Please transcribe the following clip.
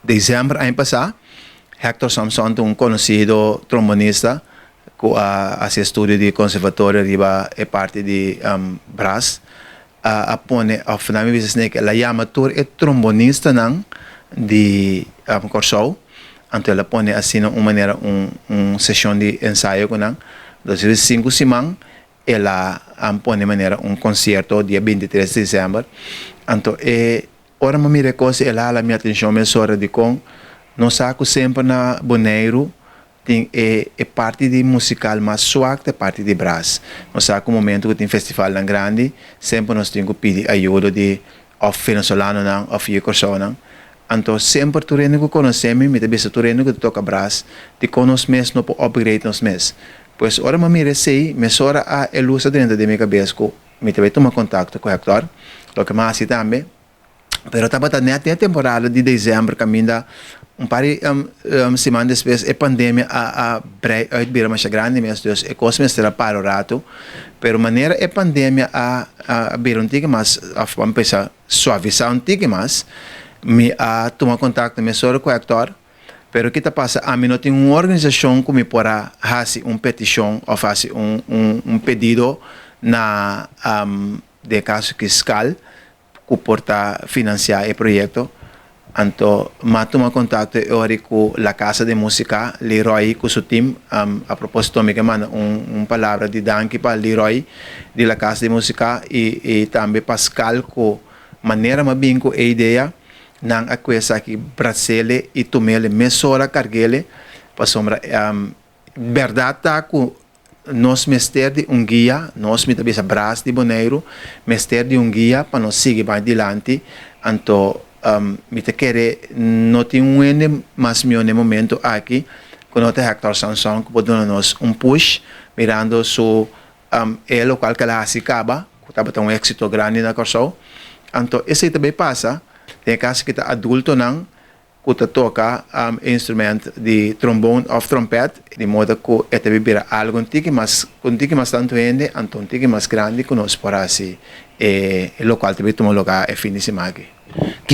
Desèmber aña pasá, Hector Samson ta un konosido trombonista ku a hasi estudio di konservatorio riba e parti di brass, a pone òf nan mi bisa esei el a yama tur e trombonistanan di Kòrsou, anto el a pone asina un manera un un seshon di ensayo ku nan. Dos di 5 siman el a pone manera un konsierto dia 23 di desèmber. Anto e ora mi mira kos, el a hala mi atenshon mesora di kon nos sa ku semper na Boneiru tin e parti di musikal mas suak, e parti di brass. Nos sa ku momento ku tin festivalnan grandi, semper nos tin ku pidi ayudo di òf venezolanonan òf Kòrsounan. Anto semper tur hende ku konosé mi, mi ta bisa tur hende ku toka brass, di kon nos mes no por upgrade nos mes? Pues ora mi mira esei, mesora e lus a drenta den mi kabes ku mi tambe tuma kontakto ku Hector, loke mi a hasi tambe. Pero tabata net e temporada di desèmber kaminda un par di siman despues e pandemia a brei uit bira mas grandi mes, dus e kos mester a para un ratu. Pero manera e pandemia a bira un tiki mas, òf ban pensa suavisá un tiki mas, mi a tuma kontakto mesora ku Hector. Pero kiko ta pasa? Ami no tin un organisashon ku mi por a hasi un petishon òf hasi un pedido na den kaso ku skal ku por ta finansiá e proyekto. Anto, m'a tuma kontakto ku La Casa de Música, Leroy ku su team. A propósito, mi ke manda un palabra di danki pa Leroy di La Casa de Música i tambe Pascal, ku manera m'a bin ku e idea, nan a kue esaki bras'é i tum'é mesora, karg'é pasobra berdat ta ku nos mester di un guia, nos, mi ta bisa brass di Boneiru, mester di un guia pa nos sigui bai dilanti. Anto, mi ta kere no tin un hende mas mihó na momento aki ku no ta Hector Sanson, ku por duna nos un push, mirando su e lokual ku el a hasi kaba, ku tabata un éksito grandi na Kòrsou. Anto, esei tambe pasa, den kaso ku ta adultonan ku ta toka instrumènt di trombon òf tròmpèt, di moda ku e tambe bira algu un tiki mas tantu hende, anto un tiki mas grandi ku nos por hasi e lokual tambe tuma lugá e fin di siman aki.